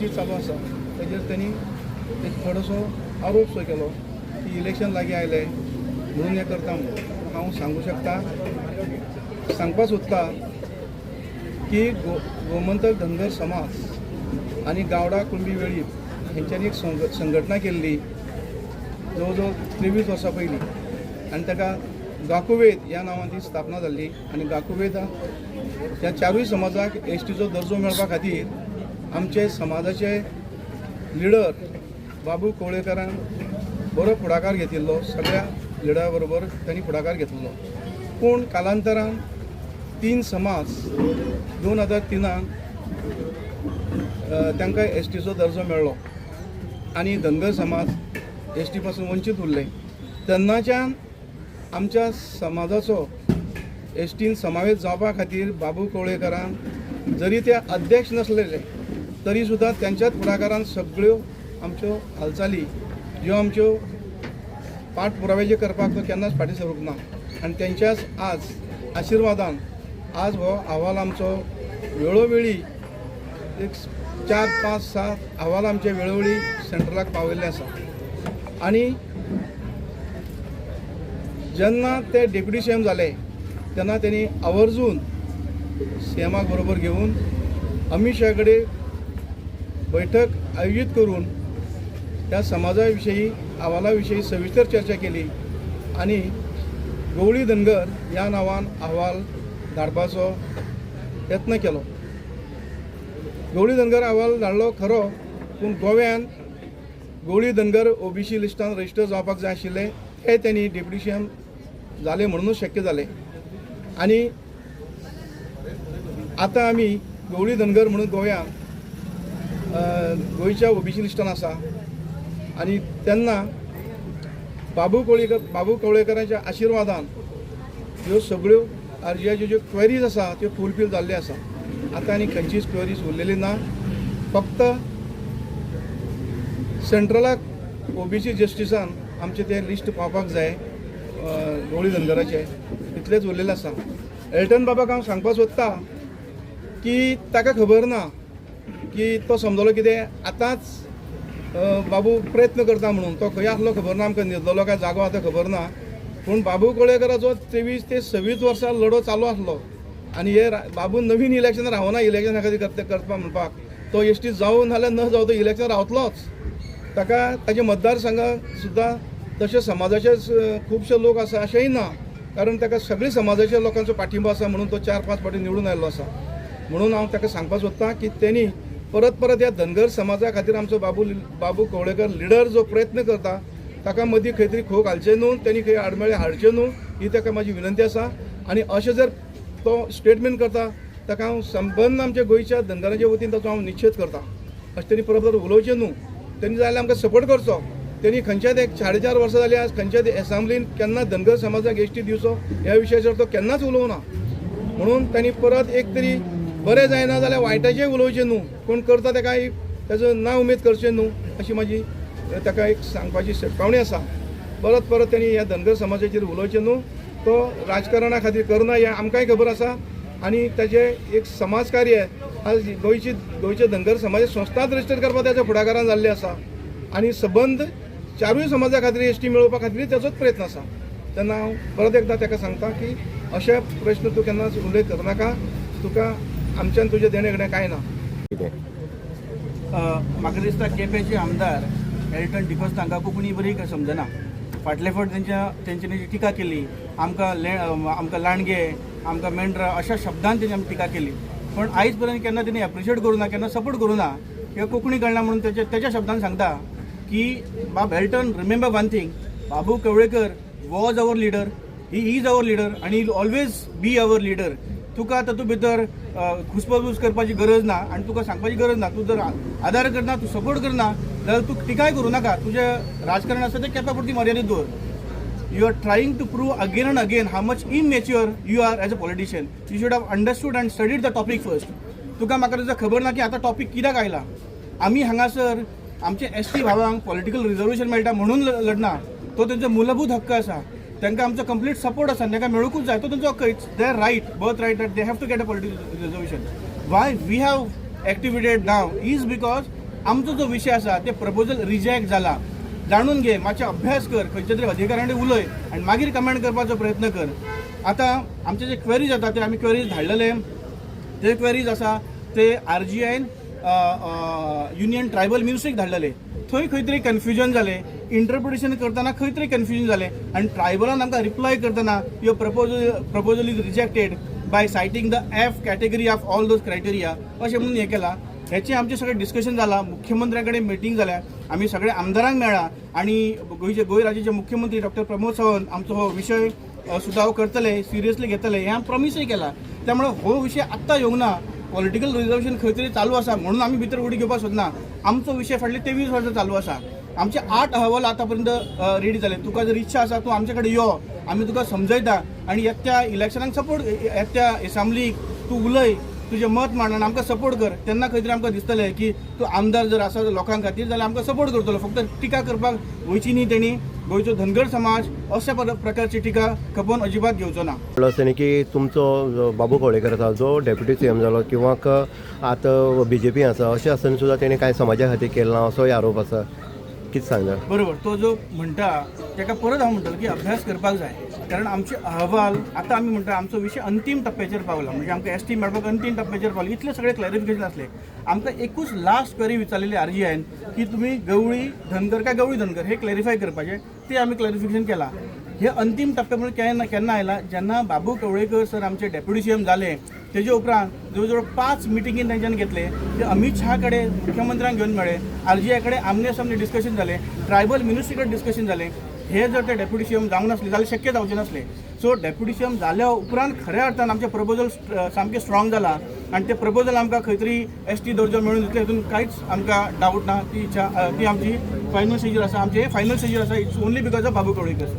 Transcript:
जी चालू आसा तेजेर तेणी एक थोडोसो आरोप सो केलो की इलेक्शन लागीं आयलें म्हणून हें करता म्हणून. हांव सांगूं शकता, सांगपाक सोदता की गोमंतक धनगर समाज आनी गावडा कुणबी वेळीप हेंच्यांनी एक संघटना केल्ली जवळ जवळ 23 वर्सां पयलीं आनी ताका गाकुवेद ह्या नांवान ती स्थापना जाल्ली. आनी गाकुवेद ह्या चारूय समाजाक एसटीचो दर्जो मेळपा खातीर आमचे समाजाचे लिडर बाबू कवळेकरान बरो फुडाकार घेतिल्लो. सगळ्या लिडरा बरोबर त्यांनी फुडाकार घेतिल्लो. पूण कालांतरान तीन समाज 2003 तांकां एसटीचो दर्जो मेळ्ळो आनी धनगर समाज एसटी पासून वंचीत उरले. तेन्नाच्यान आमच्या समाजाचो एसटीन समावेश जावपा खातीर बाबू कवळेकरान जरी ते अध्यक्ष नासलेले तरी सुद्दां त्यांच्याच फुडाकारान सगळ्यो आमच्यो हालचाली, ज्यो आमच्यो पाठपुरावे जे करपाक तो केन्नाच फाटीं सरूंक ना. आनी तेंच्याच आज आशिर्वादान आज हो अहवाल आमचो वेळोवेळी एक 4, 5, 7 अहवाल आमचे वेळोवेळी सेंट्रलाक पावयल्ले आसा. आनी जेन्ना ते डेप्युटी सीएम जाले तेन्ना तेणी आवर्जून सीएमाक बरोबर घेवन अमीत शाह कडेन बैठक आयोजीत करून त्या समाजा विशयी, अहवाला विशयी सविस्तर चर्चा केली आनी गवळी धनगर ह्या नांवान अहवाल धाडपाचो यत्न केलो. गवळी धनगर अहवाल धाडलो खरो, पूण गोव्यान गवळी धनगर ओबीसी लिस्टान रजिस्टर जावपाक जाय आशिल्ले, ते तेणी डेप्युटी सीएम जाले म्हणूनच शक्य जालें. आनी आतां आमी गवळी धनगर म्हणून गोव्यान गोंयच्या ओबीसी लिस्टान आसा. आनी तेन्ना बाबू कवळेकरांच्या आशिर्वादान ह्यो सगळ्यो अर्जियाच्यो ज्यो क्वेरीज आसा त्यो फुलफील जाल्ल्यो आसा. आतां आनी खंयचीच क्वेरीज उरलेली ना. फक्त सेंट्रलाक ओबीसी जस्टिसान आमचें तें लिस्ट पावपाक जाय गवळी धनगराचें, तितलेंच उरलेलें आसा. एल्टन बाबाक हांव सांगपाक सोदता की ताका खबर ना की तो समजलो कितें आतांच बाबू प्रयत्न करता म्हणून. तो खंय आसलो खबर ना आमकां, न्हिदलेलो काय जागो आतां खबर ना. पूण बाबू कवळेकराचो 23 ते 26 वर्सां लढो चालू आसलो आनी हे बाबू नवीन इलेक्शन रावना. इलेक्शना खातीर करता करपा म्हणपाक तो एसटी जावं नाल्यार न जावं तो इलेक्शन रावतलोच. ताका ताच्या मतदारसंघात सुद्दां तशें समाजाचे खुबशे लोक आसा अशेंय ना, कारण ताका सगळे समाजाच्या लोकांचो पाठिंबो आसा म्हणून तो 4-5 फावटी निवडून आयिल्लो आसा. म्हणून हांव ताका सांगपाक सोदतां की तेणी परत परत ह्या धनगर समाजा खातीर आमचो बाबू कवळेकर लिडर जो प्रयत्न करता ताका मदीं खंय तरी खो घालचें न्हू, तेणी खंय आडमेळे हाडचें न्हू, ही ताका म्हाजी विनंती आसा. आनी अशें जर तो स्टेटमेंट करता ताका हांव संबंद आमच्या गोंयच्या धनगराच्या वतीन ताचो हांव निशेध करता. अशें तेणी परत परत उलोवचें न्हू. तेणी जाय जाल्यार आमकां सपोर्ट करचो. तेणी खंयच्याच एक 4.5 वर्सां जालीं, आज खंयच्याच एसेंब्लीन केन्ना धनगर समाजाक एसटी दिवचो ह्या विशयाचेर तो केन्नाच उलोवना. म्हणून तांणी परत एक तरी बरें जायना जाल्यार वायटाचें उलोवचें न्हू. कोण करता ताका एक ताजो ना उमेद करचें न्हू अशी म्हाजी ताका एक सांगपाची शिटकावणी आसा. परत परत तेणी ह्या धनगर समाजाचेर उलोवचें न्हू. तो राजकारणा खातीर करना हें आमकांय खबर आसा. आनी ताजें एक समाज कार्य आज गोंयचे धनगर समाज संस्थाच रजिस्टर करपाक ताच्या फुडाकारान जाल्लें आसा आनी सबंद चारूय समाजा खातीर एसटी मेळोवपा खातीर ताचोच प्रयत्न आसा. तेन्ना हांव परत एकदां ताका सांगता की अशे प्रश्न तूं केन्नाच उल्लेख करनाका. तुका आमच्यान तुजें देणें घेणें कांय ना. कितें? म्हाका दिसता केपेंचे आमदार एल्टन डिकोस्ता हांकां कोंकणी बरी समजना. फाटले फावट तेंच्यांनी जी टिका केली आमकां, आमकां लांडगे, आमकां मेंढरा अशा शब्दान तेणी आमी टिका केली, पण आयज पर्यंत केन्ना तेणी एप्रिशिएट करूं ना, केन्ना सपोर्ट करूं ना किंवा कोंकणी कळना म्हणून तेच्या शब्दान सांगता की बाब Elton, remember one thing, Babu Kavlekar was our leader, he is our leader आनी always be our leader. तुका तातूंत भितर घुसपाघूस करपाची गरज ना आनी तुका सांगपाची गरज ना. तूं जर आदार करना, तूं सपोर्ट करना जाल्यार तूं टिकाय करूं नाका. तुजें राजकारण आसा तें केप्या पुरती मर्यादीत दवर. You are trying to prove again and again how much immature you are as a politician. You should have understood and studied the topic first. तुका म्हाका तुजा खबर ना की आतां टॉपीक कित्याक आयला. आमी हांगासर आमचे एसटी भावांक पॉलिटिकल रिजर्वेशन मेळटा म्हणून लढना. तो तेंचो मूलभूत हक्क आसा. तांकां आमचो कंप्लीट सपोर्ट आसा. तांकां मेळुंकूच जाय. तो तेंचो हक्क. It's their right, birth right, that they have to get a political reservation. Why we have activated now is because आमचो जो विशय आसा ते प्रपोजल रिजेक्ट जाला. जाणून घे, मातशें अभ्यास कर, खंयच्या तरी अधिकाऱ्यां कडेन उलय आनी मागीर कमेंट करपाचो प्रयत्न कर. आतां आमचे जे क्वेरीज जाता ते आमी क्वेरीज धाडलेले, ते क्वेरीज आसा ते आरजीआयन युनियन ट्रायबल मिनिस्ट्रीक धाडलेले. थंय खंय तरी कन्फ्युजन जालें, इंटरप्रिटेशन करतना खंय तरी कन्फ्युजन जालें आनी ट्रायबलान आमकां रिप्लाय करतना your proposal is rejected by citing the F category of all those criteria अशें म्हणून हें केलां. हेचें आमचें सगळें डिस्कशन जालां, मुख्यमंत्र्या कडेन मिटींग जाल्या, आमी सगळे आमदारांक मेळ्ळा आनी गोंयचे, गोंय राज्याचे मुख्यमंत्री डॉक्टर प्रमोद सावंत आमचो हो विशय सुदाव करतले, सिरियसली घेतले हें आमी प्रॉमिसूय केलां. त्यामुळे हो विशय आत्तां येवंक ना. पॉलिटिकल रिजर्वेशन खंय तरी चालू आसा म्हणून आमी भितर उडी घेवपाक सोदना. आमचो विशय फाटले 23 वर्सां चालू आसा. आमचे आठ अहवाल आतापर्यंत रेडी जाले. तुका जर इच्छा आसा, तूं आमचे कडेन यो, आमी तुका समजयता आनी येत्या इलेक्शनाक सपोर्ट, येत्या एसेंब्लीक तूं उलय, तुजें मत मांड आनी आमकां सपोर्ट कर. तेन्ना खंय तरी आमकां दिसतलें की तूं आमदार जर आसा लोकां खातीर जाल्यार आमकां सपोर्ट करतलो. फक्त टिका करपाक वयची न्ही. तेणी गोंयचो धनगर समाज अशा प्रकारची टिका खपोवन अजिबात घेवचो ना. म्हणलो आसतना की तुमचो जो बाबू कवळेकर आसा, जो डेप्युटी सीएम जालो किंवा आतां बीजेपी आसा, अशें आसतना सुद्दां तेणें कांय समाजा खातीर केलें ना असोय आरोप आसा. कितें सांगता? बरोबर, तो जो म्हणटा ताका परत हांव म्हणटलो की अभ्यास करपाक जाय, कारण आमचे अहवाल आतां आमी म्हणटा आमचो विशय अंतीम टप्प्याचेर पावला, म्हणजे आमकां एसटी मेळपाक अंतीम टप्प्याचेर पावला. इतले सगळे क्लॅरिफिकेशन आसले, आमकां एकूच लास्ट क्वेरी विचारलेली आरजीआयन की तुमी गवळी धनगर काय गवळी धनगर हे क्लॅरिफाय करपाचें, ते आमी क्लॅरिफिकेशन केलां. हे अंतीम टप्प्या म्हणून केन्ना केन्ना आयला? जेन्ना बाबू कवळेकर सर आमचे डेप्युटी सीएम जाले, तेजे उपरांत जवळ जवळ पांच मिटिंगी तेंच्यान घेतले. ते अमीत शहा कडेन मुख्यमंत्र्यांक घेवन मेळ्ळे, आरजीआय कडेन आमने सामने डिस्कशन जालें, ट्रायबल मिनिस्ट्री कडेन डिस्कशन जालें. हे जर ते डेप्युटी सीएम जावंक नासले जाल्यार शक्य जावचें नासलें. सो डेप्युटी सीएम जाल्या उपरांत खऱ्या अर्थान आमचें प्रपोजल सामकें स्ट्रॉंग जाला आनी ते प्रपोजल आमकां खंय तरी एसटी दर्जो मेळून दितले हितून कांयच आमकां डावट ना. ती इच्छा ती आमची फायनल स्टेजीर आसा. आमचे फायनल स्टेजीर आसा. It's only because of Babu Kavlekar.